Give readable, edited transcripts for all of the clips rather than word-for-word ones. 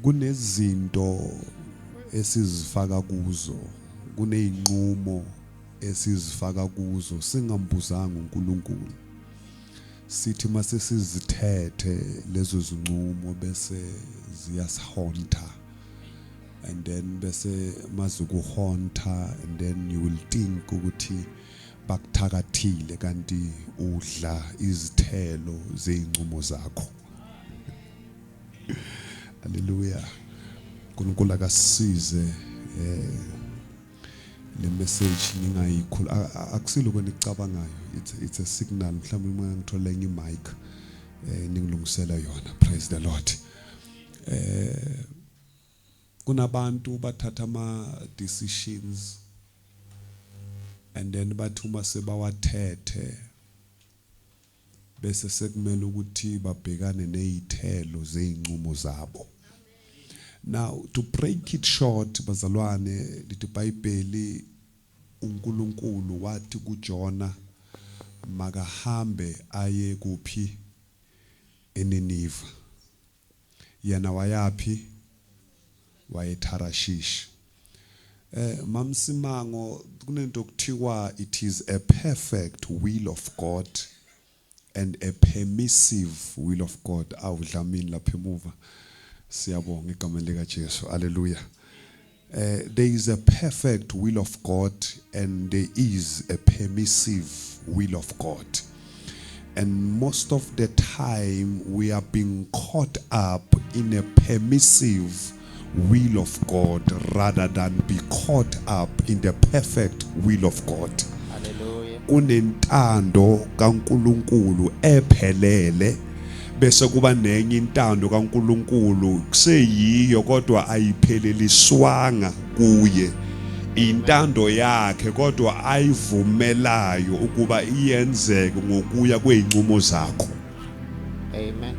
Kunezinto esizifaka kuzo, kunezinqumo esizifaka kuzo singambuzanga uNkulunkulu. Sithi mase sizithethe lezo zinqumo bese ziyasihonta, and then bese mazukuhonta, and then you will think ukuthi bakuthakathile, kanti udla izithelo zezinqumo zakho. Haleluya. uNkulunkulu akasisize. Le message ningayikhulu, akusilo kwenicabangayo, it's a signal. Mhlawumbe uma ngithola enye mic, ningilungisela yona. Praise the Lord. Kunabantu bathatha ama decisions and then bathi uma sebawathethe bese sekumele ukuthi babhekane nezithelo zeinqumo zabo. Now, to break it short, bazalwane, lithi iBhayibheli uNkulunkulu wathi kuJona makahambe aye kuphi? ENiniva. Yena wayapi? WayeTharashish. Mamsimango, kunento kuthiwa it is a perfect will of God and a permissive will of God. Awudlamini lapha emuva. Siyabonga egameni lika Jesu. Hallelujah. There is a perfect will of God and there is a permissive will of God. And most of the time we are being caught up in a permissive will of God rather than be caught up in the perfect will of God. Hallelujah. Kunentando kaNkuluNkulu ephelele, bese kuba nenye intando kaNkuluNkulu kuseyiyo kodwa ayipheleliswanga kuye. Intando yakhe kodwa ayivumelayo ukuba iyenzeke ngokuya kweinqumo zakho. Amen.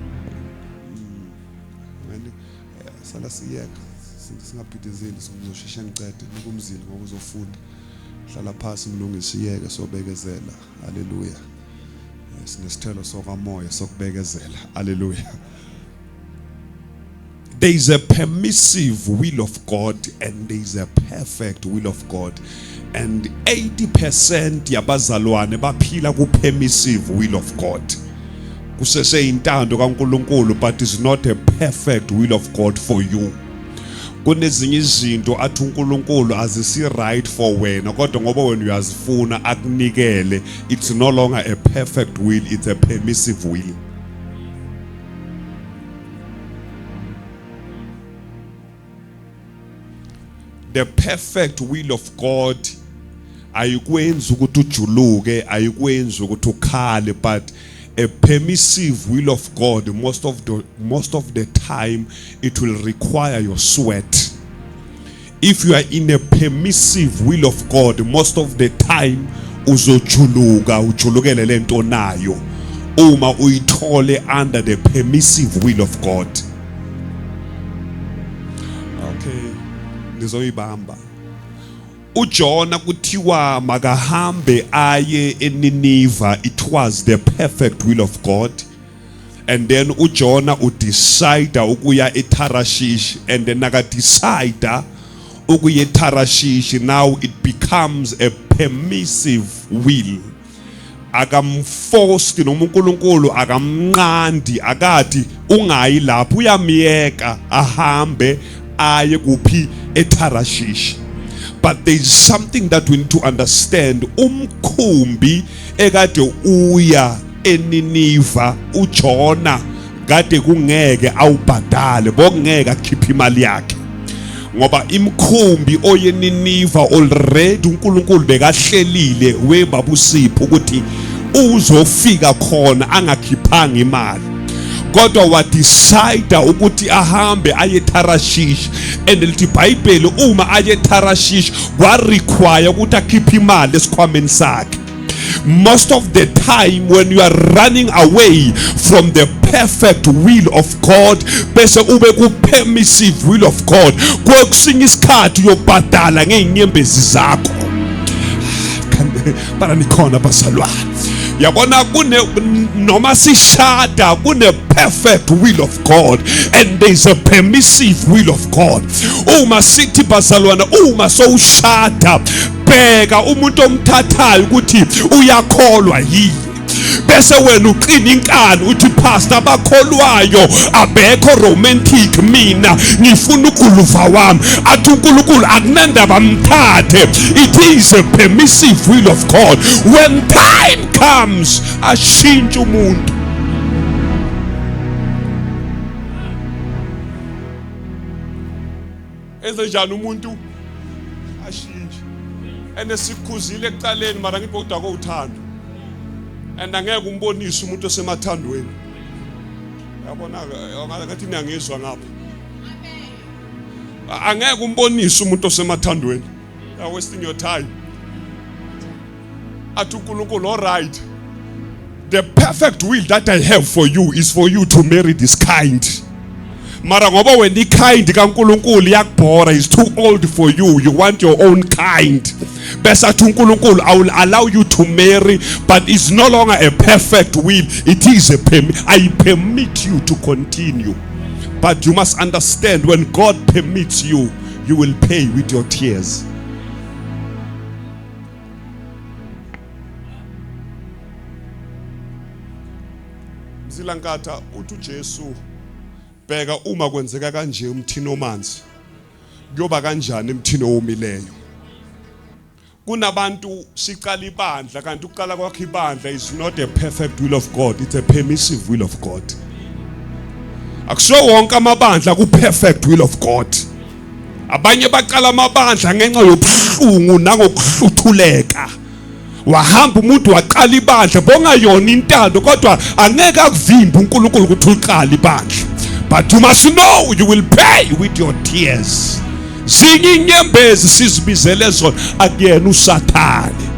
Sala siyeka, singabhidizeli, sizosheshe ngicede nikumzili ngoba uzofunda. Hlala phansi mlungisi, iyeke sobekezela. Haleluya. Sinesithelo sokamoya sokubekezela. Haleluya. There is a permissive will of God and there is a perfect will of God. And 80% yabazalwane baphila ku permissive will of God. Kusese intando kaNkuluNkulu, but it's not a perfect will of God for you. Kunezinye izinto athi uNkulunkulu azisi right for wena, kodwa ngoba wena uyazifuna akunikele. It's no longer a perfect will, it's a permissive will. The perfect will of God ayikwenzi ukuthi ujuluke, ayikwenzi ukuthi ukhale, but a permissive will of God, most of the time it will require your sweat. If you are in a permissive will of God, most of the time uzojuluka, ujulukele lento nayo uma uyithole under the permissive will of God. Okay, nizoyibamba. uJona kuthiwa makahambe aye eNiniva. It was the perfect will of God. And then uJona udecide ukuya eTarashish, and then nakadecide ukuya eTarashish, now it becomes a permissive will. Akamforced noma uNkulunkulu akamnqandi, akathi ungayi lapho, uyamyeka ahambe aye kuphi? ETarashish. But there is something that we need to understand. Umkhumbi ekade uya eNiniva, uJona kade kungeke awubhadale, bokungeke akhiphe imali yakhe, ngoba imkhumbi oyeNiniva already uNkulunkulu bekahlelile webabusipho ukuthi uzofika khona angakhiphanga imali, kodwa wadecide ukuthi ahambe aye Tarashish. And lithi iBhayibheli uma aye Tarashish kwa require ukuthi akhiphe imali esikhwameni sakhe. Most of the time when you are running away from the perfect will of God bese ube ku permissive will of God, kwesinye isikhathi uyobhadala ngeinyembezi zakho. Bara nikhona bazalwane? Yabona kune noma sishada kune perfect will of God and there is a permissive will of God. Uma sithi bazalwana, uma sowushada bheka umuntu omthathayo ukuthi uyakholwa yini, bese wena uqina inkani uthi pastor abakholwayo abekho romantic, mina ngifuna uguluva wami. Athi uNkulunkulu akunandaba, mthathe. It is a permissive will of God. When time comes ashintshe umuntu. Enze njani umuntu ashintshe? Ene sikhuzile ekuqaleni, mara ngithi udako uthando, and angeke umbonise umuntu osemathandweni. Yabona ngathi niyangizwa ngapha, angeke umbonise umuntu osemathandweni. You are wasting your time. Athi uNkulunkulu, all right, the perfect will that I have for you is for you to marry this kind. Mara ngoba wena i-kind kaNkulunkulu yakubhora, is too old for you, you want your own kind, bese athi uNkulunkulu, I will allow you to marry, but it's no longer a perfect will, it is a permit. I permit you to continue, but you must understand, when God permits you, you will pay with your tears. Mzilankatha uthi uJesu, bheka uma kwenzeka kanje umthini omanzi, kuyoba kanjani emthini owomileyo? Kunabantu siqala ibandla, kanti ukuqala kwakho ibandla is not a perfect will of God, it's a permissive will of God. Akusiwo wonke amabandla ku perfect will of God. Abanye baqala amabandla ngenxa yobuhlungu nangokuhluthuleka. Wahamba umuntu waqala ibandla bongayona intando, kodwa angeke akuvimbe uNkulunkulu ukuthi uliqale ibandla, but you must know you will pay with your tears. Zinye inyembezi sizibizele zona, akuyena uSathane.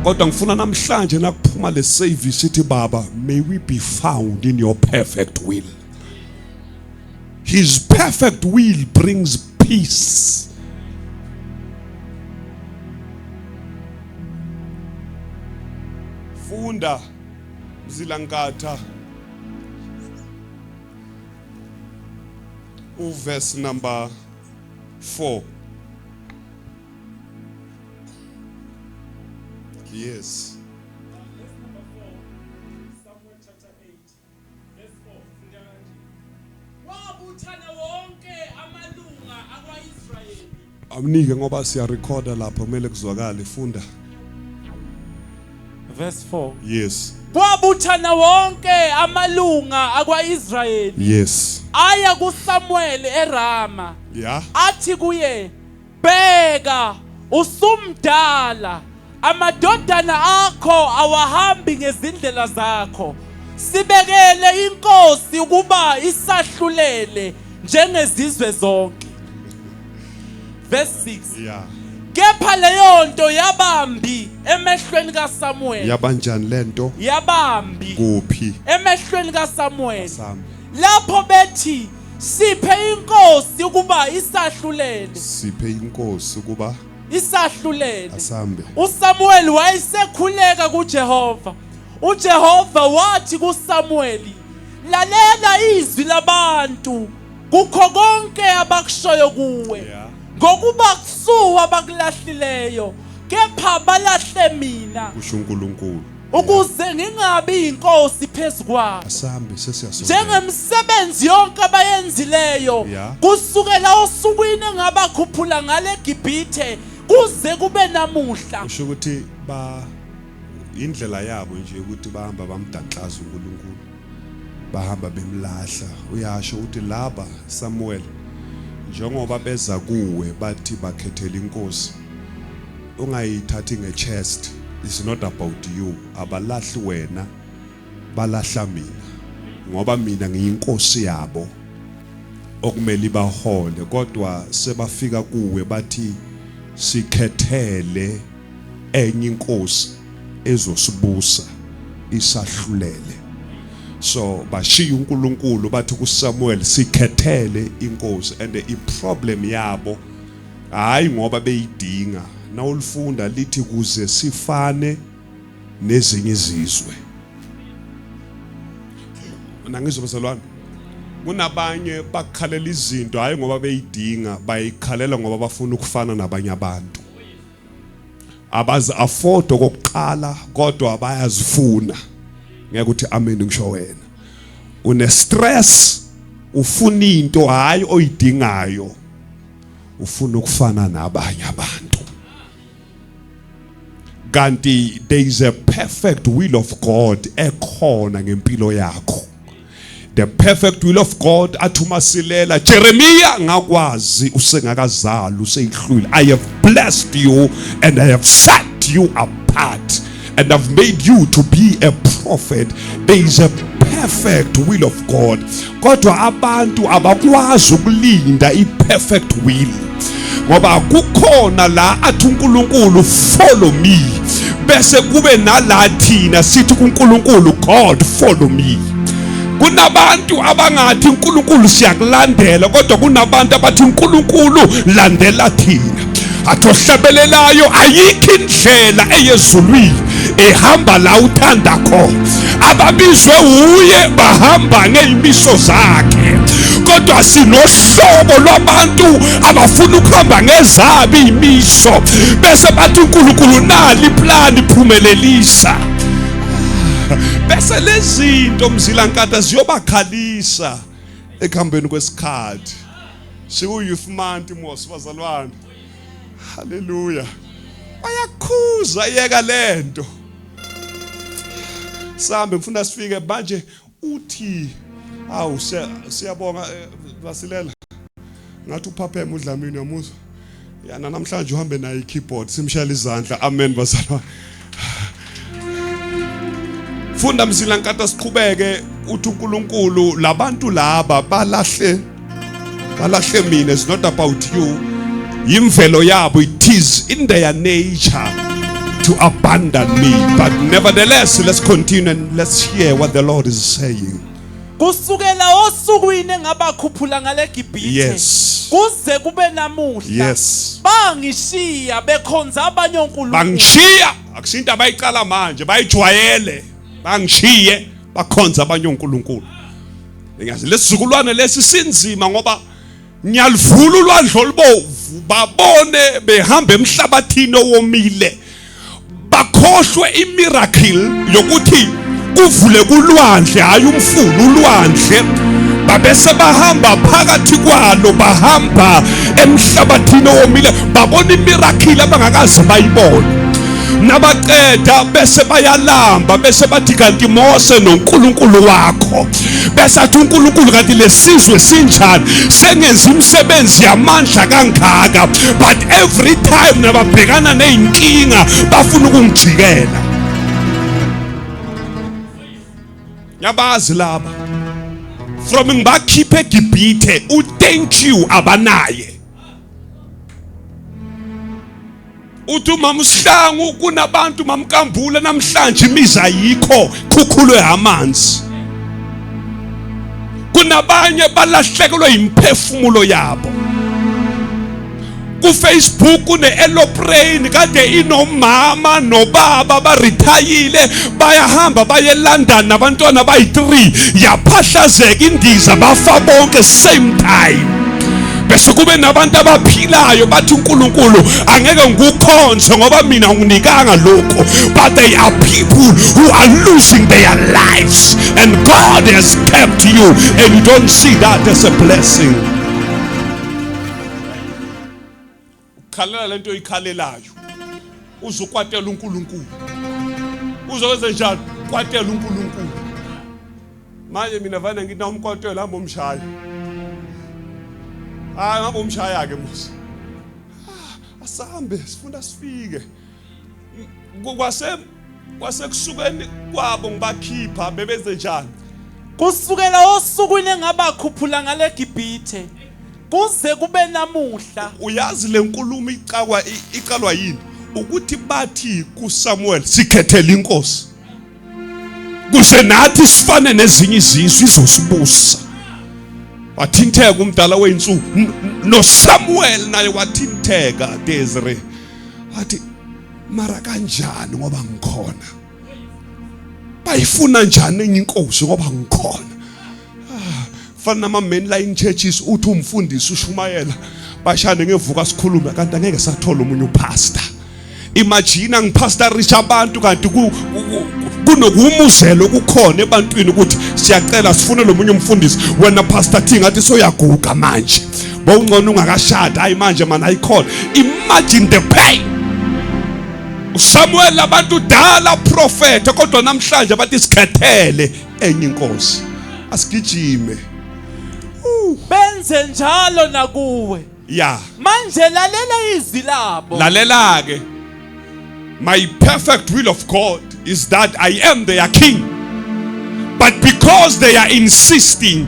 Kodwa ngifuna namhlanje nakuphuma le service ithi, Baba, may we be found in your perfect will. His perfect will brings peace. Funda Mzilankatha uverse number 4. Yes. Verse number 4, Samuel chapter 8, verse 4, funda kanje. Wabuthana wonke amalunga akwa-Israyeli. Amnike ngoba siyarekhoda lapha, kumele kuzwakale. Funda. Verse 4. Yes. Kwabuthana wonke amalunga akwa-Israyeli. Aya kuSamuel eRama. Athi kuye, bheka usumdala, amadodana akho awahambi ngezindlela zakho. Sibekele inkosi ukuba isahlulele njengezizwe zonke. Verse 6. Kepha leyo nto yabambi emehlweni kaSamuel. Yabanjani lento? Yabambi Kuphi? emehlweni kaSamuel. Sami. Lapho bethi, siphe inkosi ukuba isahlulele. Siphe inkosi ukuba Isahlulele. Asambe. uSamuel wayesekhuleka kuJehova. uJehova wathi kuSamueli, lalela izwi labantu kukho konke abakushoyo kuwe, ngokuba kusuwa abakulahlileyo, kepha balahle mina, kusho uNkulunkulu, ukuze ngingabi inkosi phezu kwabo. Asambe, sesiyasondela. Njengemsebenzi yonke abayenzileyo kusukela osukwini engabakhuphula ngale Gibhithe kuze kube namuhla. Kusho ukuthi ba indlela yabo nje ukuthi bahamba bamdanklaza uNkulunkulu, bahamba bemlahla. Uyasho ukuthi laba Samuel, njengoba beza kuwe bathi bakhethela inkosi, ungayithathi ngechest, it's not about you. Abalahli wena, balahla mina, ngoba mina ngiyinkosi yabo okumele ibahole. Kodwa sebafika kuwe bathi sikhethele enye inkosi ezosibusa isahlulele. So bashiya uNkulunkulu, bathi kuSamuel sikhethele inkosi. And i-problem yabo hayi ngoba beyidinga, nawulifunda lithi kuze sifane Nezinye izizwe. Nangizwe bazalwane, kunabanye bakhalela izinto hayi ngoba beyidinga, bayikhalela ngoba bafuna ukufana nabanye abantu. Abazi afford okokuqala kodwa bayazifuna. Ngeke uthi amen ngisho wena. Une stress, ufuna into hayi oyidingayo, ufuna ukufana nabanye abantu. Kanti there is a perfect will of God ekhona ngempilo yakho. The perfect will of God, athi uMasilela, Jeremiah, ngakwazi usengakazali useyihlwile. I have blessed you and I have set you apart and I've made you to be a prophet. There is a perfect will of God, kodwa abantu abakwazi ukulinda i-perfect will, ngoba kukhona la athi uNkulunkulu, "Follow me," bese kube nala thina sithi kuNkulunkulu, "God, follow me." Kunabantu abangathi, "uNkulunkulu, siyakulandela," kodwa kunabantu abathi, "uNkulunkulu, landela thina." Athi ohlabelelayo, ayikho indlela eyezulwini ehamba la uthanda khona. Ababizwe uye bahamba ngeyimiso zakhe, kodwa sinohlobo lwabantu abafuna ukuhamba ngezabo iyimiso, bese bathi, "uNkulunkulu, nali plan, phumelelisa." Bese lezinto, mzilankatha, ziyobakhalisa ekuhambeni kwesikhathi. Siku youth month mos, bazalwane. Haleluya. Bayakhuza, yeka lento, sambe ngifuna sifike manje. Uthi awu, siyabonga, basilela ngathi uphapheme uDlamini, uyamuzwa yana namhlanje uhambe naye i-keyboard, simshayela izandla. Amen, bazalwane. Funda, mzilankatha, siqhubeke. Uthi uNkulunkulu, labantu laba balahle mina. It's not about you, yimvelo yabo. It is in their nature to abandon me. But nevertheless, let's continue and let's hear what the Lord is saying. Kusukela osukwini engabakhuphula ngale Gibhithe kuze kube namuhla, bangishiya bekhonza abanye onkulunkulu. Bangishiya, akusinto abayicala manje, bayijwayele. Bangishiye bakhonza abanye onkulunkulu. Ngiyazi lesizukulwane lesi sinzima, ngoba ngiyalivula ulwandle olubovu, babone behamba emhlabathini owomile, bakhohlwe imiracle yokuthi kuvule kulwandle, hayi umfula, ulwandle, babese bahamba phakathi kwalo, bahamba emhlabathini owomile, babona imiracle abangakaze bayibone. Nabaqeda bese bayalamba, bese bathi, "Kanti Mose noNkulunkulu wakho?" Bese athi uNkulunkulu, "Kanti lesizwe sinjani? Sengenza imisebenzi yamandla kangaka, but every time nababhekana nezinkinga bafuna ukungijikela." Yabazi laba, from ngibakhiphe eGibhithe, u thank you abanaye. Uthi umama uSihlangu, kunabantu, mamkambule, namhlanje imizi ayikho, khukhulwe amanzi. Kunabanye balahlekelwe imphefumulo yabo. Ku Facebook kune aeroplane kade inomama nobaba barithayile, bayahamba baye eLondon nabantwana bayi3, yaphahlazeka indiza, bafa bonke same time. Bese kube nabantu abaphilayo bathi, "uNkulunkulu, angeke ngikukhonze ngoba mina unginikanga lokho." But they are people who are losing their lives, and God has kept you and you don't see that as a blessing. Ukhalela lento oyikhalelayo, uzukwatela uNkulunkulu, uzokwenza njani? Kwatela uNkulunkulu. Manje mina vane ngithi, na umkwatela, hamba umshaya. Hayi, hamba umshaya ke musa. Asambe, sifunda sifike. Kwase kusukeni kwabo ngibakhipha, bebeze njani? Kusukela osukwini engabakhuphula ngale Gibhithe kuze kube namuhla. Uyazi le nkulumo icalwa yini? Ukuthi bathi kuSamuel, "Sikhethele inkosi kuze nathi sifane nezinye izizwe, izosibusa." Wathinteka umdala weinsuku, noSamuel naye wathintheka. Desire wathi, "Mara kanjani ngoba ngikhona?" Bayifuna njani enye inkosi ngoba ngikhona? Ah, fana nama mainline churches, uthi umfundisi ushumayela, bashane ngevuka sikhulume, kanti angeke sathola omunye upastor. Imagine ngipastorisha abantu, kanti kunokumuzelo kukhona ebantwini ukuthi siyacela sifune lo munye umfundisi. Wena pastor T, ngathi soyaguga manje, bowungcono ungakashadi. Hayi manje man, ayikhona. Imagine the pain. uSamuel, abantu dala prophet, kodwa namhlanje bathi sikhethele enye inkosi, asigijime. Benze njalo nakuwe. Manje lalela izwi labo. Lalela ke. My perfect will of God is that I am their king, but because they are insisting,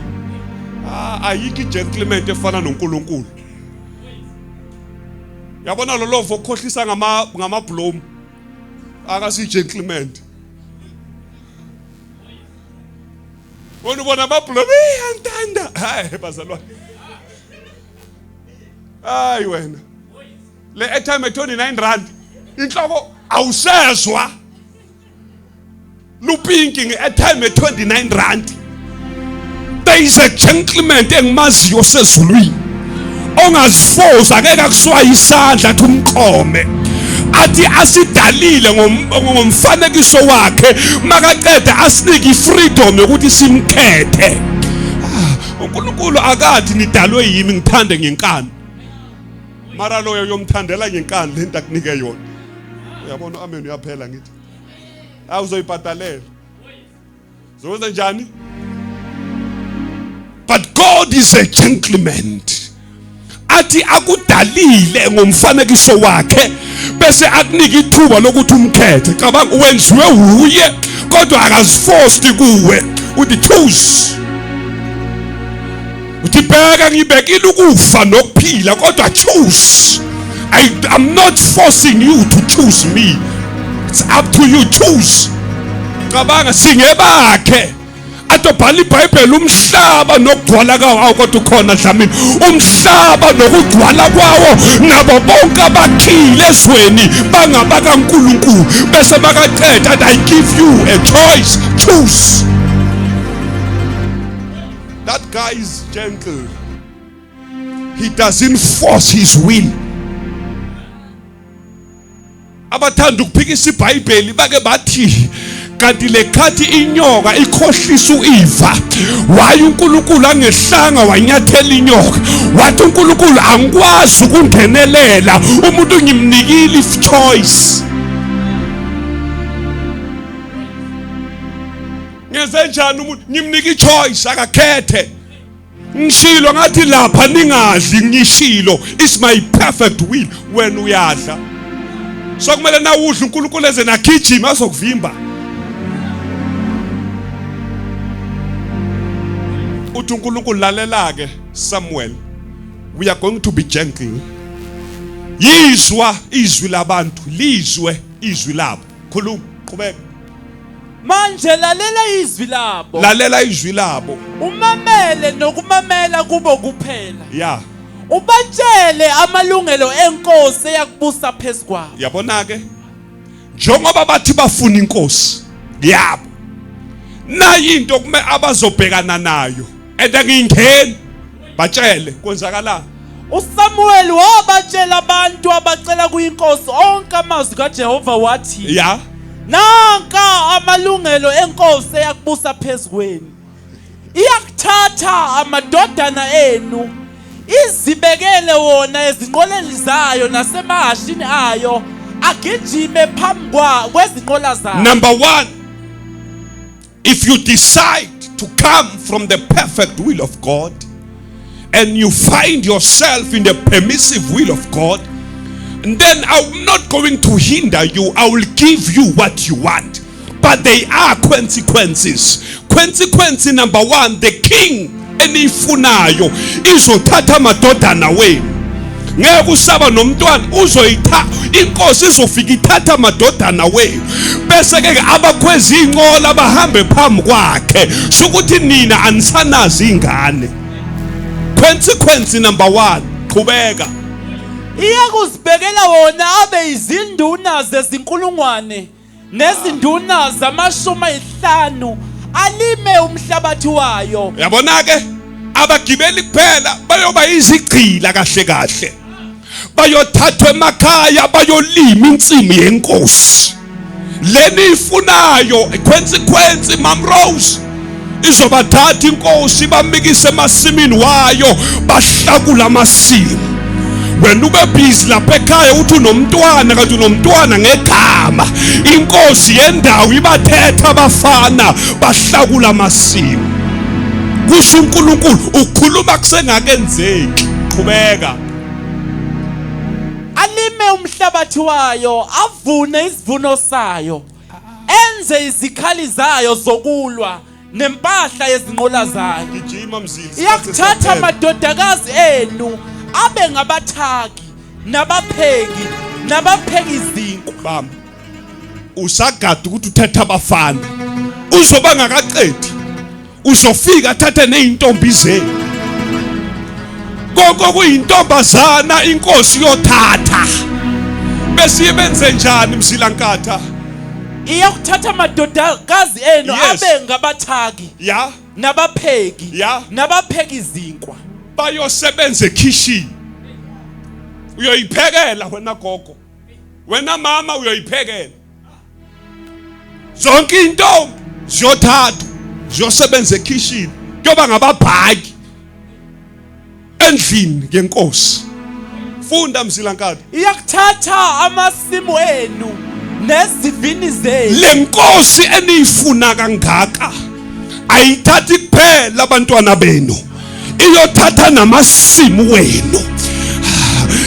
ah, ayikho gentleman efana noNkulunkulu. Yabona lo lovo okhohlisa ngama bloom, akasi gentleman. Wena ubona ama bloom, antanda. Hayi bazalwane, hayi wena, le airtime e29 rand, inhloko awusezwa lupinki nge-airtime e29 rand. There is a gentleman engimaziyo sezulwini ongazifoza, angeke akuswaye isandla, athi umqome, athi asidalile ngomfanekiso wakhe, makaqeda asinike ifreedom yokuthi simkhethe. Ah, uNkulunkulu akathi nidalwe yimi, ngithande ngenkani, mara loyo yomthandela ngenkani lento akunike yona. Uyabona, amen, uyaphela. Ngithi awuzoyibhadalela, zokwenza njani? But God is a gentleman, athi akudalile ngomfanekiso wakhe, bese akunika ithuba lokuthi umkhethe. Cabanga, wenziwe uye, kodwa akaziforce kuwe, uthi choose. Uthi bheka, ngibekile ukufa nokuphila, kodwa choose. I'm not forcing you to choose me, it's up to you, choose. Cabanga, singebakhe. Atobhala iBhayibheli, umhlaba nokugcwala kwawo. Awu, kodwa ukhona Dlamini. Umhlaba nokugcwala kwawo nabo bonke abakhile ezweni bangabakaNkulunkulu, bese bakaqeda athi, "I give you a choice, choose." That guy is gentle. He doesn't force his will. Abathanda ukuphikisa iBhayibheli bake bathi, kanti lekhathi inyoka ikhohlisa uEva, waye uNkulunkulu angehlanga wanyathela inyoka, wathi uNkulunkulu, "Angikwazi ukungenelela, umuntu ngimnikile choice. Ngenze njani? Umuntu ngimnika ichoice, akakhethe. Ngishilo ngathi lapha ningadli, ngishilo, it's my perfect will. Wena uyadla, so kumele na udla uNkulunkulu eze nagijima azokuvimba." Uthi uNkulunkulu, lalela ke Samuel, we are going to be gentle. Yizwa izwi labantu, lizwe izwi labo. Khuluma, qhubeka. Manje lalela izwi labo. Lalela izwi labo. Umamele nokumamela kubo kuphela. Ubatshele amalungelo enkosi eyakubusa phezu kwabo. Yabona ke, njengoba bathi bafuna inkosi yabo, nayi into kume abazobhekana nayo, and angingeni, batshele kwenzakalani. USamuel wabatshela abantu abacela kuyinkosi onke amazwi kaJehova, wathi, "Nanka amalungelo enkosi eyakubusa phezu kwenu: Iyakuthatha amadodana enu, izibekele wona ezinqoleni zayo nasemahashini ayo, agijime phambi kwezinqola zayo." Number 1, if you decide to come from the perfect will of God and you find yourself in the permissive will of God, then I'm not going to hinder you. I will give you what you want, but there are consequences. Consequence number 1, the king eniyifunayo izothatha amadodana wenu. Ngeke usaba nomntwana. Uzoyitha inkosi, izofika ithatha amadodana wenu, bese ke abakhweza inqola bahambe phambi kwakhe, shukuthi nina anisanazi ingane. Consequence number 1. Qhubeka. Iyakuzibekela wona abe izinduna zezinkulungwane. Nezinduna zamashumi ayihlanu alime umhlabathi wayo. Yabona ke, abagibeli kuphela bayoba izigqila kahle kahle, bayothathwa emakhaya bayolima insimu yenkosi leni ifunayo. Consequence, Mam Rose, izobathatha inkosi bamikise emasimini wayo, bahlakula amasimu. Wena ube busy lapha ekhaya uthi unomntwana, kanti unomntwana ngegama. Inkosi yendawo ibathetha abafana bahlakula amasimu, kusho uNkulunkulu. Ukhuluma kusengakenzeki. Qhubeka. Alime umhlabathi wayo, avune isivuno sayo, enze izikhali zayo zokulwa nempahla yezinqola zayo. Gijima, Mzili. Iyakuthatha amadodakazi enu abe ngabathaki nabapheki nabapheki izinkwa. Bam, usagada ukuthi uthetha abafana, uzoba ngakaqedi, uzofika athathe nezintombi zenu. Konke kuyintombazana inkosi yothatha, bese benze njani, Mzilankatha? Iyakuthatha amadodakazi enu abe ngabathaki nabapheki nabapheki izinkwa. Bayosebenza ekhishini. Uyoyiphekela wena gogo, wena mama, uyoyiphekela. Zonke intombi ziyothathwa ziyosebenza ekhishini, kuyoba ngababhaki endlini ngenkosi. Funda, Mzilankatha. Iyakuthatha amasimu enu nezivini zenu. Le nkosi eniyifuna kangaka ayithathi kuphela abantwana benu, iyothatha namasimu wenu.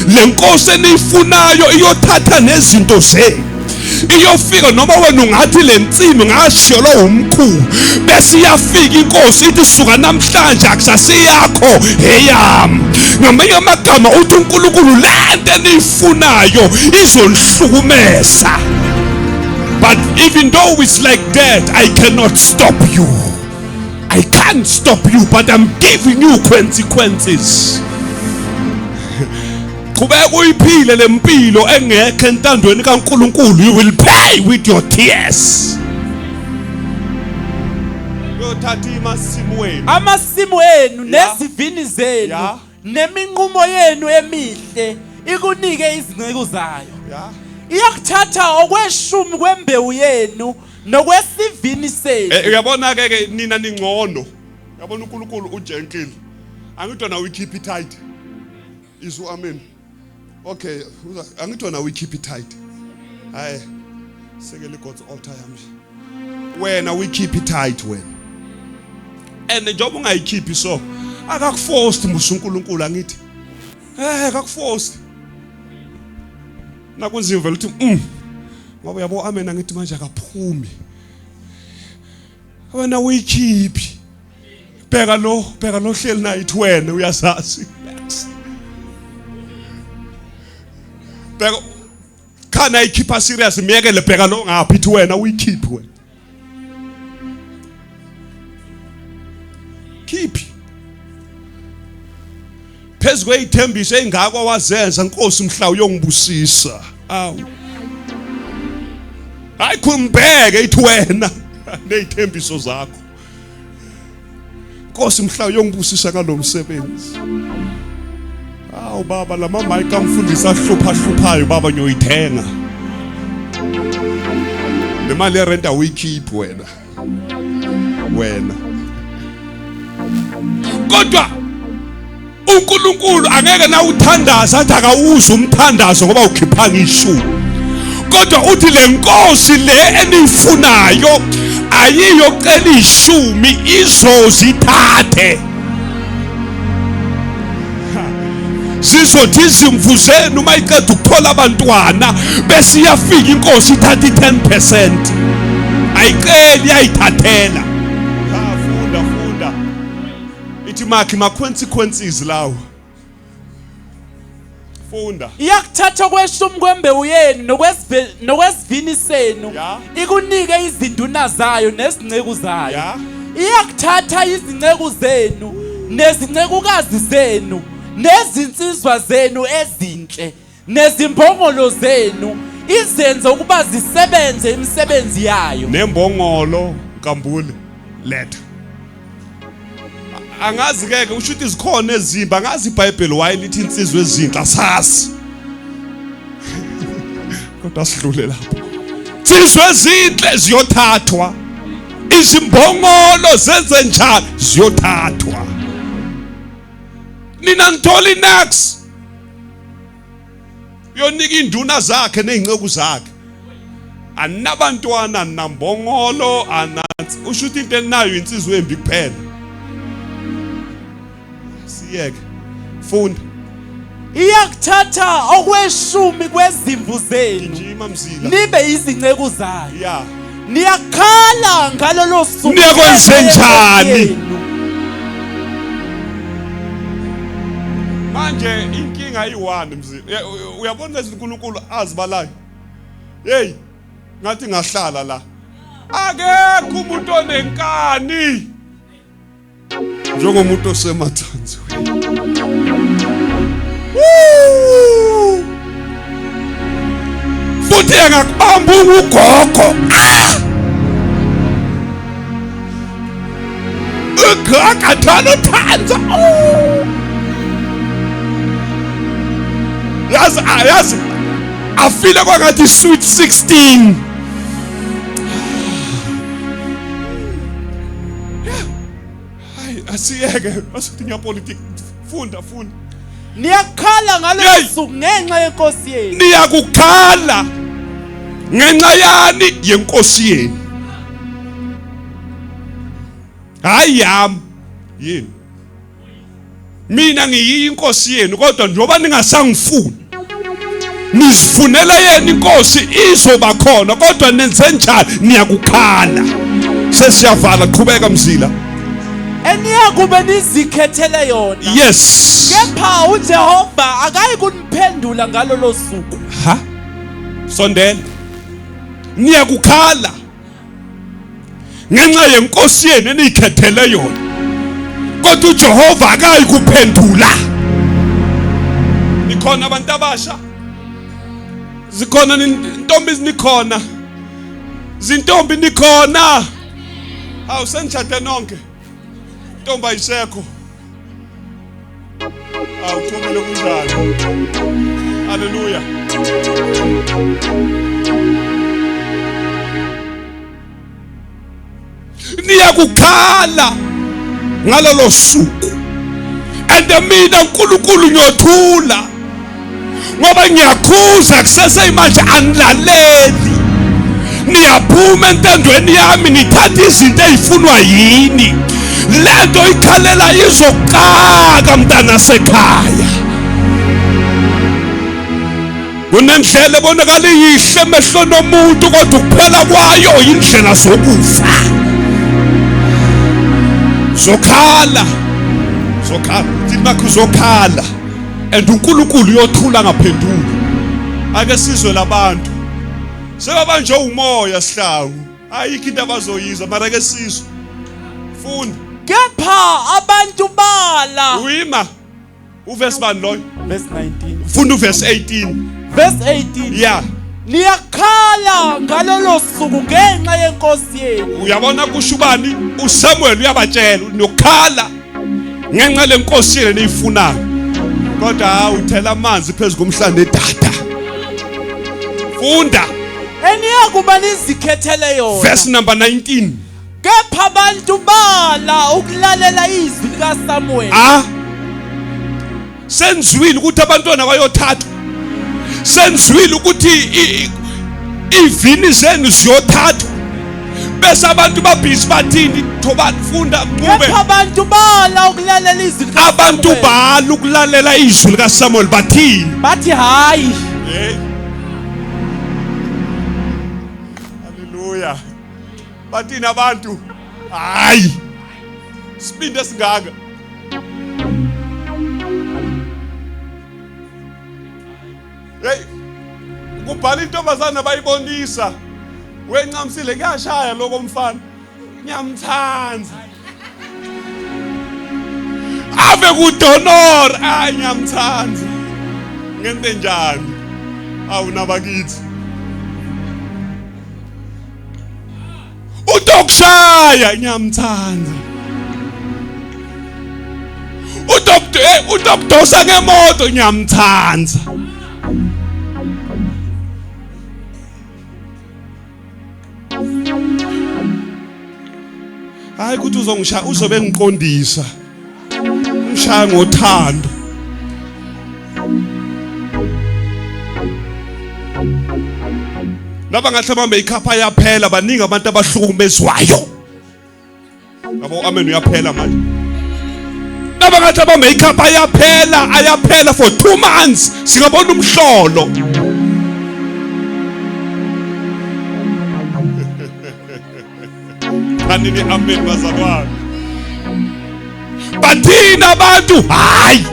Le nkosi eniyifunayo iyothatha nezinto zenu. Iyofika, noma wena ungathi le nsimi ngashiyelwa umkhulu, bese iyafika inkosi ithi, "Suka namhlanje akusasiyakho, eyami." Ngamanye amagama uthi uNkulunkulu, lento eniyifunayo izonihlukumeza, but even though it's like that, I cannot stop you. I can't stop you, but I'm giving you consequences. Qhubeka uyiphile lempilo engekho entandweni kaNkuluNkulu, you will pay with your tears. Yothatha imasimu wenu. Amasimu enu nezivini zenu neminqumo yenu emihle ikunike izinceku zayo. Iyakuthatha okweshumi kwembewu yenu nokwesivini senu. Uyabona ke ke nina ningcono. Uyabona, uNkulunkulu ugentle. Angithi wena uyikhipha itithe. Izwa amen. Okay, angithi wena uyikhipha itithe. Hayi. Sekele God's altar yami. Wena uyikhipha itithe wena. And njengoba ungayikhiphi, so akakuforce musu uNkulunkulu, angithi? Akakuforce. Nakunzima vele uthi ngoba yabo amen, angithi manje akaphumi. Wena uyikhiphi. Bheka lo, bheka lo hleli naye, ithi wena uyazazi. Bheka khana ikhipha serious, miyekele, bheka lo ngapha, ithi wena uyikhiphi wena. Khiphi. Phezu kweyithembiso engako wazenza, Nkosi mhla uyongibusisa. Awu. Hayi, khumbeke, ithi wena nezithembiso zakho. Nkosi mhla uyongibusisa ngalomsebenzi. Awu baba, lama mic amfundisi ahlupha hluphayo baba, ngiyoyithenga. Le mali yerent awuyikhiphi wena. Wena. Kodwa uNkulunkulu angeke na uthandaza athi akawuzi umthandazo ngoba ukhiphanga ishumi. Kodwa uthi le nkosi le eniyifunayo ayiyocela ishumi, izozithathe. Zizothi izimvu zenu uma iqeda ukuthola abantwana, bese iyafika inkosi ithatha i-10%. Ayiceli, iyayithathela. Ha, funda, funda. Ithi makhi ma consequences lawo. Funda. Iyakuthatha okweshumi kwembewu yenu nokwesivini senu ikunike izinduna zayo nezinceku zayo. Iyakuthatha izinceku zenu nezincekukazi zenu nezinsizwa zenu ezinhle nezimbongolo zenu. Izenze ukuba zisebenze imisebenzi yayo. Nembongolo Nkambule letha. Angazi ke ke usho ukuthi zikhona ezimbi, angazi iBhayibheli waye lithi insizwe ezinhle asazi. Kodwa sidlule lapho. Insizwe ezinhle ziyothathwa. Izimbongolo zenze njani ziyothathwa. Nina nithola inex. Uyonika induna zakhe nezinceku zakhe. Anabantwana nambongolo anansi. Usho ukuthi into enayo insizwe embi kuphela. Siyeke. Funda. Iyakuthatha okweshumi kwezimvu zenu. Gijima Mzila. Nibe izinceku zayo. Yeah. Niyakhala ngalolo suku. Niyakwenze njani? Manje inkinga iyi-one Mzila. Uyabona lezi uNkulunkulu azibalayo. Hey, ngathi ngahlala la. Akekho umuntu onenkani. Njengomuntu osemathanzweni. Futhi angakubamba ugogo. Ah! Ugogo athanda uthanza. Yazi yazi afile kwangathi sweet 16. Hayi asiyeke asithi ngiyapolitiki funda funda. Niyakhala ngalolo suku ngenxa yenkosi yenu. Niyakukhala ngenxa yani yenkosi yenu. Hayi yami yini. Mina ngiyiyo inkosi yenu kodwa njengoba ningasangifuni nizifunela yena inkosi izoba khona kodwa nenze njani niyakukhala. Sesiyavala qhubeka Mzila. Eniyakube nizikhethele yona. Yes. Kepha uJehova akayi kuniphendula ngalolo suku. Ha? Sondela. Niyakukhala. Ngenxa yenkosi yenu eniyikhethele yona. Kodwa uJehova akayi kuphendula. Nikhona abantu abasha? Zikhona intombi nikhona? Zintombi nikhona? Hawu senishade nonke. Ntombi ayisekho. Awu thumele kunjani? Haleluya. Niyakukhala ngalolo suku. And mina uNkulunkulu ngiyothula. Ngoba ngiyakhuza kusese manje anilaleli. Niyaphuma entandweni yami nithatha izinto ezifunwa yini. Lento ikhalela izokaka mntana sekhaya. Kunendlela ebonakala iyihle emehlweni omuntu kodwa ukuphela kwayo indlela zokufa. Zokhala. Zokhala. Thina bakho uzokhala. And uNkulunkulu uyothula ngaphenduli. Ake sizwe labantu. Sebabanjwe umoya sihlangu. Ayikho into abazoyizwa mara ke sizwe. Funda. Kepha abantu bala. Uyima. Uverse bani loyo? Verse 19. Funda uverse 18. Verse 18. Yeah. Niyakhala ngalolo suku ngenxa yenkosi yenu. Uyabona kusho ubani? uSamuel uyabatshela nokhala ngenxa lenkosi yenu eniyifunayo. Kodwa hawu uthela amanzi phezu komhlane edada. Funda. Eniyakuba nizikhethele yona. Verse number 19. Kepha abantu bala ukulalela izwi likaSamuel. Ah. Senzwile ukuthi abantwana bayothathwa. Senzwile ukuthi ivini zenu ziyothathwa. Bese abantu babhizi bathini thobani funda kube. Kepha abantu bala ukulalela izwi likaSamuel. Abantu bala ukulalela izwi likaSamuel bathini? Bathi hayi. Hey. Hallelujah. Bathini abantu? Hayi. Sibindi esingaka. Hey. Kubhala intombazana bayibonisa. Wencamsile kuyashaya lokho mfana. Ngiyamthanda. Ave kudonor, ay ngiyamthanda. Ngente njani? Awu nabakithi. Utokushaya ngiyamthanda. Utokudosa ngemoto ngiyamthanda. Hayi ukuthi uzongishaya, uzobe ngiqondisa. Ngishaya ngothando. Laba ngahle bambe ikhapha yaphela, baningi abantu abahlukumezwayo. Yabo, amen, uyaphela manje. Laba ngathi abambe ikhapha ayaphela, ayaphela for 2 months. Singabona umhlolo. Kanini amen bazalwane. Bathini abantu? Hayi.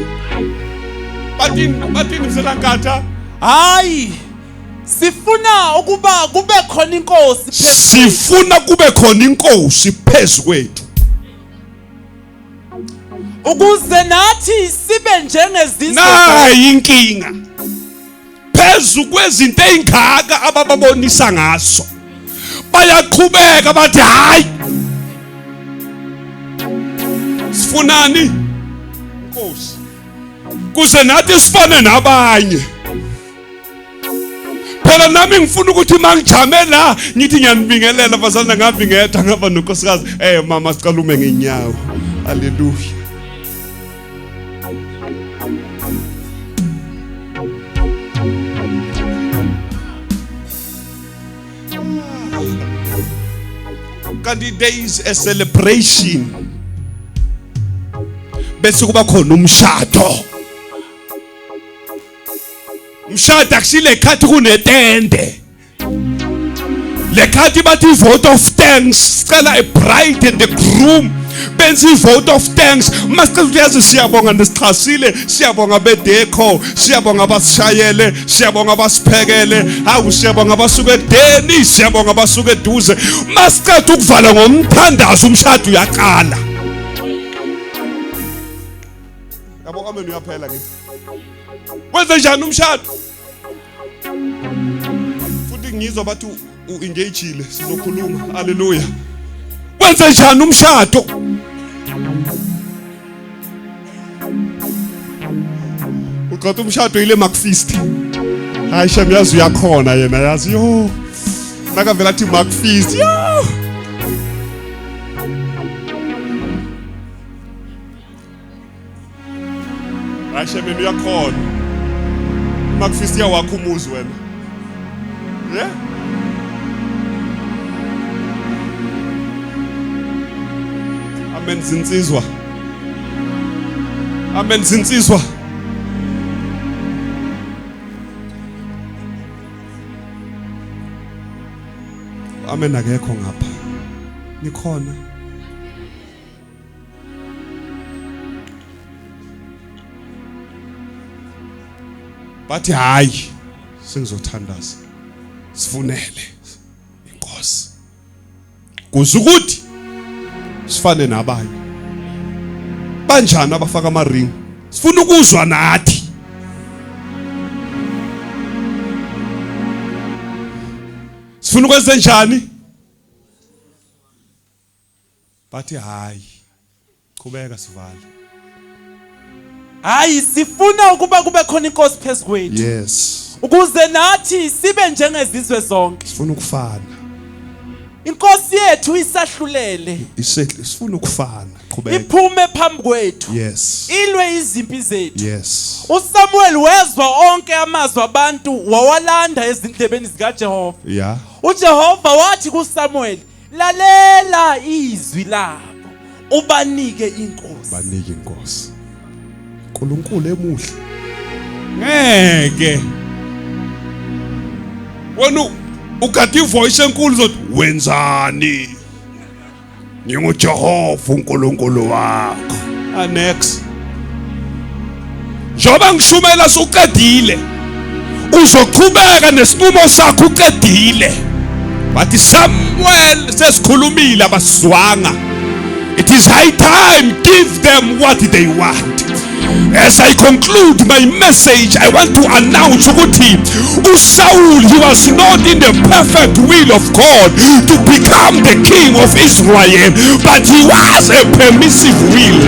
Bathini, bathini mselankatha? Hayi. Sifuna ukuba kube khona inkosi phezu kwethu. Sifuna kube khona inkosi phezu kwethu. Ukuze nathi sibe njengezizwe. Nayi inkinga. Phezu kwezinto ezingaka abababonisa ngaso. Bayaqhubeka bathi hayi. Sifunani? Inkosi. Kuze nathi sifane nabanye. Phela nami ngifuna ukuthi mangijame la ngithi ngiyanibingelela bazalwane, ngabi ngedwa ngaba nonkosikazi. Mama sicela ume ngenyawo. Haleluya. Kanti there is a celebration. Bese kuba khona umshado. Umshado akusile khathi kunetende. Lekhathi bathi vote of thanks, sicela a bride and the groom benza i-vote of thanks. Masicela ukuthi yazi siyabonga nisixhasile, siyabonga bedekho, siyabonga abasishayele, siyabonga abasiphekele, hawu siyabonga abasuke ekudeni, siyabonga abasuke eduze. Masiceda ukuvala ngomthandazo umshado uyaqala. Yabo, amen, uyaphela ngithi. Wenze njani umshado? Futhi ngizwa bathi u-engagile, sizokhuluma. Haleluya. Wenze njani umshado? Uqotha umshado ile Macfeast. Hayi shem, yazi uyakhona yena, yazi yo. Nakavela athi Macfeast. Yo. Hayi shem, yena uyakhona. Macfeast iyawakha umuzi wena. Yeah? Amen zinsizwa. Amen zinsizwa. Amen akekho ngapha. Nikhona. Bathi hayi sengizothandaza. Sifunele inkosi. Kuze ukuthi sifane nabanye. Banjani abafaka ama ring? Sifuna ukuzwa nathi. Sifuna ukwenza njani? Bathi hayi. Qhubeka sivale. Hayi sifuna ukuba kube khona inkosi phezu kwethu. Yes. Ukuze nathi sibe njengezizwe zonke. Sifuna ukufana. Inkosi yethu isahlulele. Isehle sifuna ukufana. Qhubeka. Iphume phambi kwethu. Yes. Ilwe izimpi zethu. Yes. uSamuel wezwa onke amazwi abantu wawalanda ezindlebeni zikaJehova. Yeah. uJehova wathi kuSamuel, lalela izwi labo ubanike inkosi. Banike inkosi. uNkulunkulu emuhle. Ngeke. Wena ugada ivoice enkulu uzothi wenzani? NginguJehova uNkulunkulu wakho. Annex. Njengoba ngishumela suqedile, uzoqhubeka nesinqumo sakho uqedile. Bathi Samuel sesikhulumile abasizwanga. It is high time, give them what they want. As I conclude my message, I want to announce ukuthi uSaul, he was not in the perfect will of God to become the king of Israel, but he was a permissive will.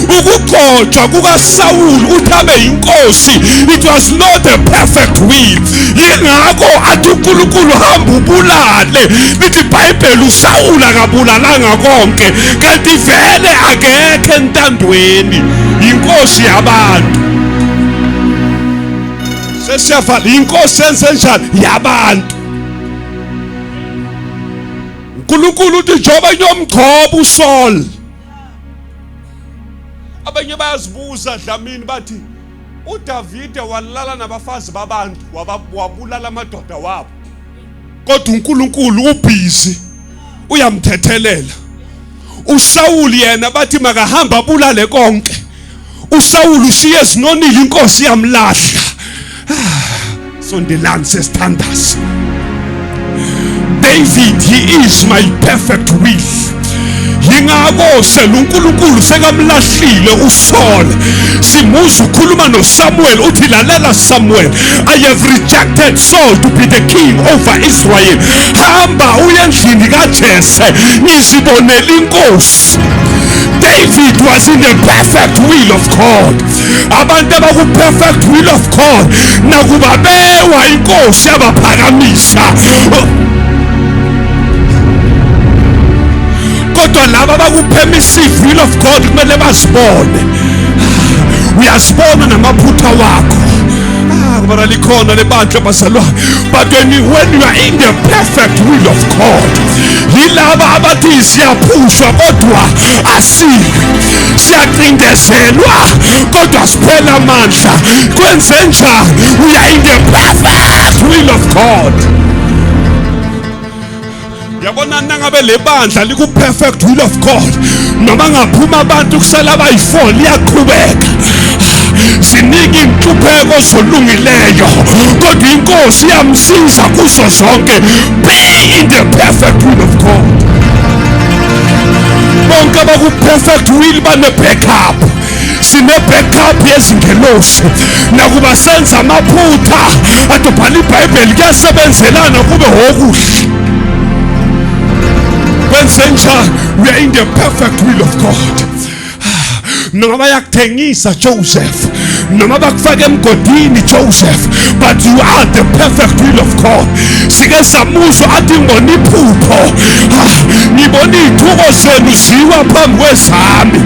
Ukugcotshwa kukaSaul ukuthi abe yinkosi, it was not a perfect will. Yingakho athi uNkulunkulu hamba ubulale. Lithi iBhayibheli uSaul akabulalanga konke, kanti vele akekho entandweni, inkosi yabantu. Sesiyavala, inkosi enzenjani yabantu. uNkulunkulu uthi njengoba ngiyomgcoba uSaul. Abanye bayazibuza Dlamini bathi uDavide walala nabafazi babantu, wabulala amadoda wabo, kodwa uNkulunkulu ubhizi uyamthethelela. uSaul yena bathi makahamba abulale konke. uSaul ushiye ezinonile, inkosi yamlahla. Sondelani sesithandaza. David, he is my perfect will. Yingakho seluNkulunkulu sekamlahlile uSaul. Simuza ukhuluma noSamuel uthi lalela Samuel, I have rejected Saul to be the king over Israel. Hamba uye endlini kaJese, ngizibonele inkosi. David was in the perfect will of God. Abantu abaku perfect will of God nakuba bewa inkosi yabaphakamisa, kodwa laba abaku-permissive will of God kumele bazibone. Uyazibona namaphutha wakho. Kubona likhona lebandla bazalwane. But when you are in the perfect will of God, yilaba abathi siyaphushwa kodwa asiwi, siyacindezelwa kodwa siphela amandla. Kwenze njani? We are in the perfect will of God. Yabona nangabe le bandla liku perfect will of God, noma ngaphuma abantu kusala abayi4, liyaqhubeka. Zinika inhlupheko zolungileyo, kodwa inkosi iyamsiza kuzo zonke. Be in the perfect will of God. Bonke abaku perfect will bane backup. Sine backup yezingelosi. Nakuba senza amaphutha, adobhala iBhayibheli kuyasebenzelana kube okuhle. Kwenze njani? We are in the perfect will of God. Noma bayakuthengisa Joseph, noma bakufaka emgodini Joseph, but you are the perfect will of God. Sike samuzwa athi ngibona iphupho, ngibona iy'thuko zenu ziwa phambi kwezami,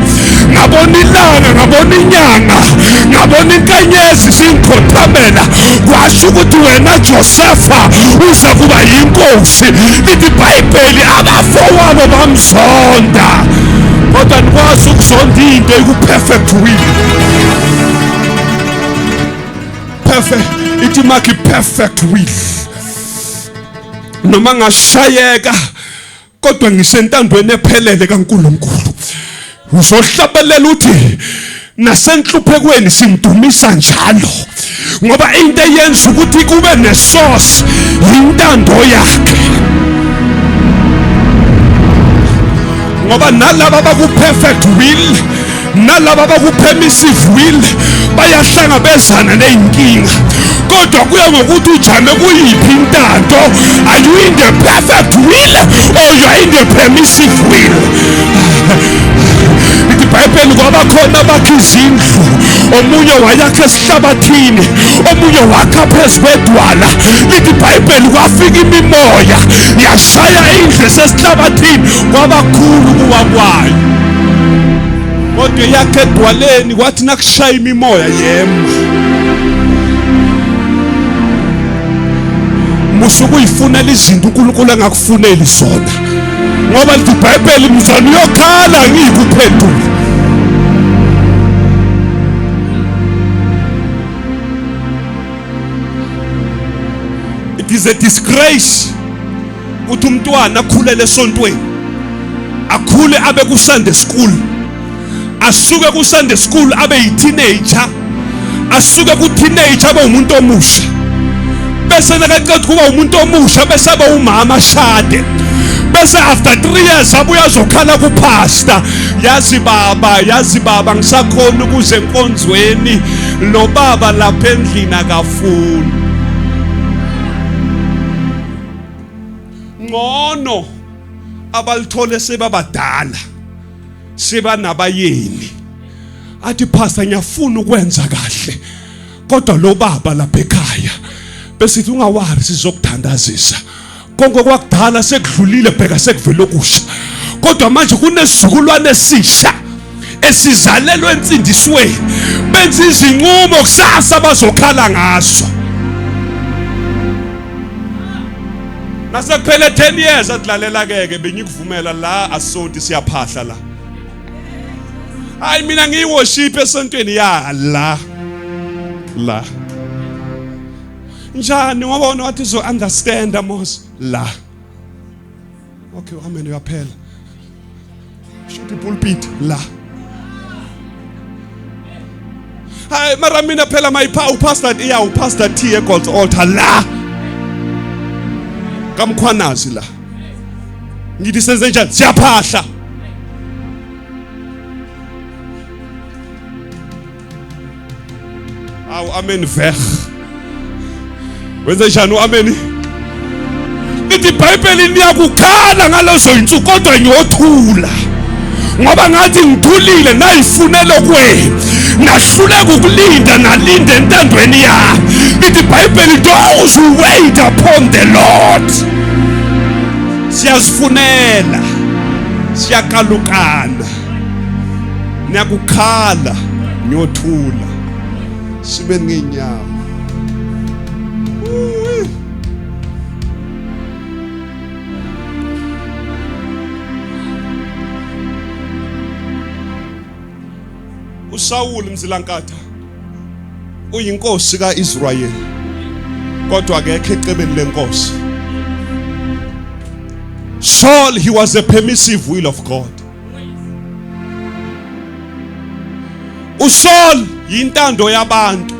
ngabona ilanga, ngabona inyanga, ngabona inkanyezi zingikhothamela, kwasho ukuthi wena Josepha uza kuba yinkosi. Lithi iBhayibheli abafowabo bamzonda, kodwa nikwazi ukuzonda into eku-perfect will. Perfect, ithi makhi perfect will. Noma ngashayeka kodwa ngisentandweni ephelele kaNkulunkulu. Uzohlabelela uthi nasenhluphekweni simdumisa njalo, ngoba into eyenza ukuthi kube nesource yintando yakhe. Ngoba nalaba abaku perfect will nalaba abaku permissive will bayahlangabezana nezinkinga, kodwa kuya ngokuthi ujame kuyiphi intando. Are you in the perfect will or you are in the permissive will? IBhayibheli kwaba khona abakha izindlu, omunye wayakha esihlabathini, omunye wakha phezu kwedwala. Lithi iBhayibheli kwafika imimoya yashaya indlu esesihlabathini, kwabakhulu kuwa kwayo. Kodwa yakhe edwaleni kwathi nakushaya imimoya yema. Musa ukuyifunela izinto uNkulunkulu angakufuneli zona, ngoba lithi iBhayibheli mzwana uyokhala ngikuphendula. It is a disgrace ukuthi umntwana akhulele esontweni, akhule abe ku Sunday school, asuke ku Sunday school abe yi-teenager, asuke ku teenager abe umuntu omusha, bese nakaqeda kuba umuntu omusha bese abe umama ashade, Bese after 3 years abuya azokhala kupastor, yazi baba, yazi baba, ngisakhona ukuze enkonzweni, lo baba lapha endlini akafuni. Ngcono abalithole sebabadala, sebanabayeni, athi pastor ngiyafuna ukwenza kahle, kodwa lo baba lapha ekhaya. Besithi ungawari, sizokuthandazisa, konke kwakudala sekudlulile, bheka sekuvele okusha. Kodwa manje kunesizukulwane esisha esizalelwe ensindisweni, benza izinqumo kusasa bazokhala ngazo. Nasekuphele 10 years atlalela keke, bengikuvumela la, asonti siyaphahla la. Hayi, mina ngiyiworship esontweni ya la la. Njani? Ngoba wona wathi uzo understand mos la. Okay, amen, uyaphela. Shoot pulpit la. Hayi mara mina phela my pastor, iya upastor T eGod's altar la. Kamkhwanazi la. Ngithi senze njani? Siyaphahla. Awu amen veg. Wenze njani uamen? Lithi iBhayibheli niyakukhala ngalezo insuku, kodwa ngiyothula. Ngoba ngathi ngithulile nayifunela kwenu. Nahluleka ukulinda, nalinda entandweni yami. Lithi iBhayibheli, those who wait upon the Lord. Siyazifunela. Siyakalukana. Niyakukhala, ngiyothula. Sibe ngezinyawo. Uwi. uSawuli Mzilankatha uyinkosi kaIsrayeli, kodwa akekho ecebeni lenkosi. Saul, he was a permissive will of God. uSaul yintando yabantu,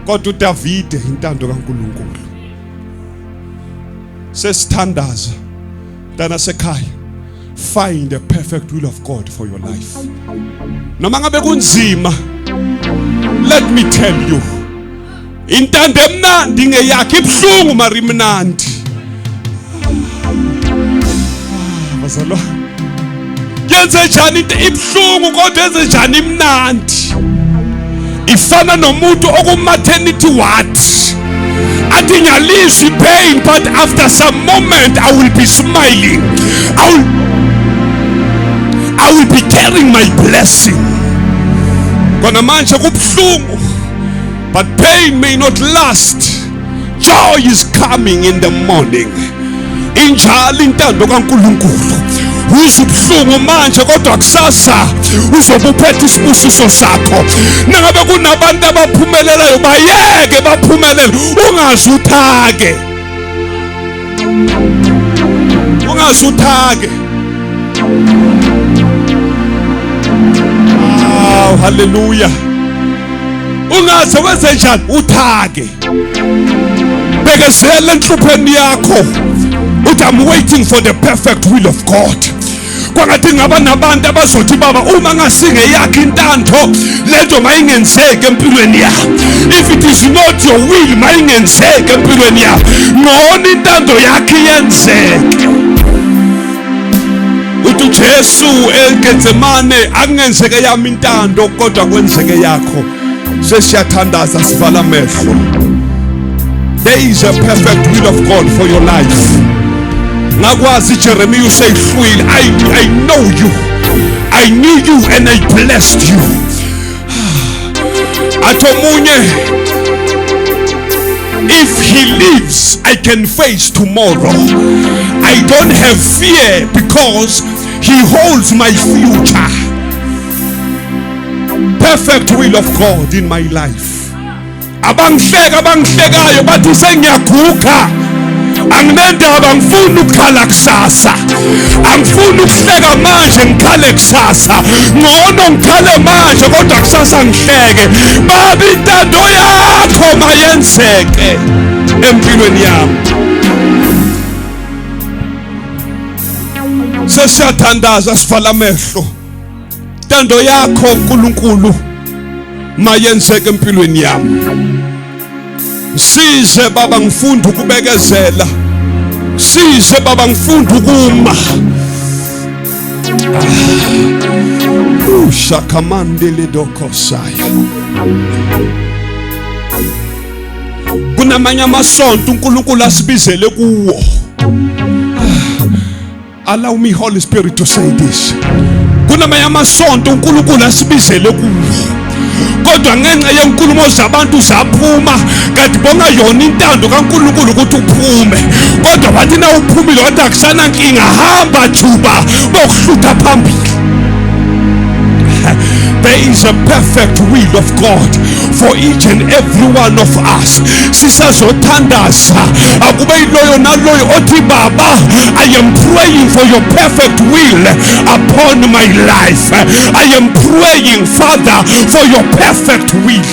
kodwa uDavide intando kaNkuluNkulu. Sesithandaza mntana sekhaya, find the perfect will of God for your life. Noma ngabe kunzima, let me tell you, intando emnandi ngeyakhe, ibuhlungu mara imnandi. Ah, bazalwane, yenze njani into ibuhlungu kodwa yenze njani imnandi? Ifana nomuntu oku-maternity ward, athi ngiyalizwa ipain, but after some moment I will be smiling, I will be carrying my blessing. Kona manje kubuhlungu, but pain may not last, joy is coming in the morning. Injalo intando kaNkuluNkulu. Uzwa ubuhlungu manje, kodwa kusasa uzobe uphethe isibusiso sakho. Nangabe kunabantu abaphumelelayo, bayeke baphumelele, ungaze uthake, ungaze uthake. Aw, haleluya. Ungaze wenze njani uthake. Bekezela enhlupheni yakho, uthi I'm waiting for the perfect will of God. Kwangathi ngaba nabantu abazothi, baba, uma ngasinge yakhe intando lento mayingenzeki empilweni yami. If it is not your will, mayingenzeki empilweni yami, ngcono intando yakhe iyenzeke. Uthi uJesu eGetsemane, akungenzeke yami intando kodwa kwenzeke yakho. Sesiyathandaza, sivala amehlo. There is a perfect will of God for your life. Ngakwazi Jeremiah useyihlwile, I know you, I knew you and I blessed you. Athi omunye, if he lives, I can face tomorrow. I don't have fear because he holds my future. Perfect will of God in my life. Abangihleka, abangihlekayo bathi sengiyaguga, anginendaba, ngifuna ukukhala kusasa. Angifuni ukuhleka manje ngikhale kusasa, ngcono ngikhale manje kodwa kusasa ngihleke. Baba, intando yakho mayenzeke empilweni yami. Sesiyathandaza, sivala amehlo. Ntando yakho, uNkulunkulu, mayenzeke empilweni yami. Size, Baba, ngifunda ukubekezela. Size, Baba, ngifunda ukuma. Ushakamandele dokosaya. Kunamanye amasonto uNkulunkulu asibizele kuwo. Allow me, Holy Spirit, to say this. Kunamanye amasonto uNkulunkulu asibizele kuwo, kodwa ngenxa yenkulumo zabantu zaphuma, kanti bonga yona intando kaNkulunkulu ukuthi uphume. Kodwa wathi na uphumile, wathi akusana nkinga, hamba juba, bokuhlutha phambili. There is a perfect will of God for each and every one of us. Sisazothandaza, akube yiloyo naloyo othi, "Baba, I am praying for your perfect will upon my life. I am praying, Father, for your perfect will.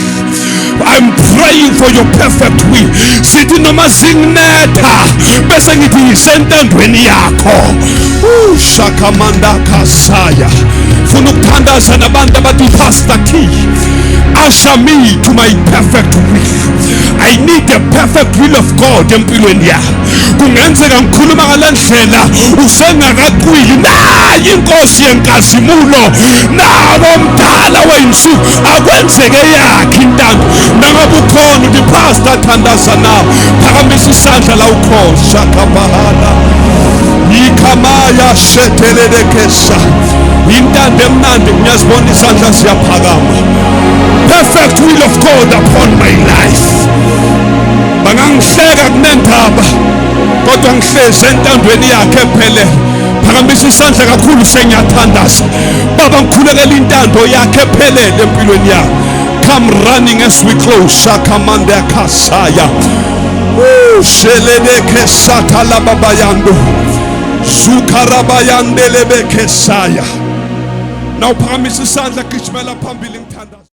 I'm praying for your perfect will." Sithi noma singinetha, bese ngithi ngisentandweni yakho. Ushakamanda kasaya. Funa ukuthandaza nabantu abathi, "Pastor Key, usher me to my perfect will. I need the perfect will of God empilweni yami." Kungenzeka ngikhuluma ngale ndlela usengakaqwili nayi inkosi yenkazimulo, nawo mdala weyinsuku, akwenzeke yakhe intando. Nangabe ukhona uthi, "Pastor, thandaza nawe," phakamisa isandla la ukhona. Shakabahala ikamaya shetelelekesa. Intando emnandi, ngiyazibona isandla siyaphakama. Perfect will of God upon my life. Bangangihleka, kunendaba, kodwa ngihlezi entandweni yakhe ephelele. Phakamisa isandla kakhulu, sengiyathandaza. Baba, ngikhulekela intando yakhe ephelele empilweni yakho. Come running as we close. Shakamande kasaya sheleleke satalababayando zukarabayandelebekesaya. Nawuphakamisa isandla, gijimela phambili, ngithandaza.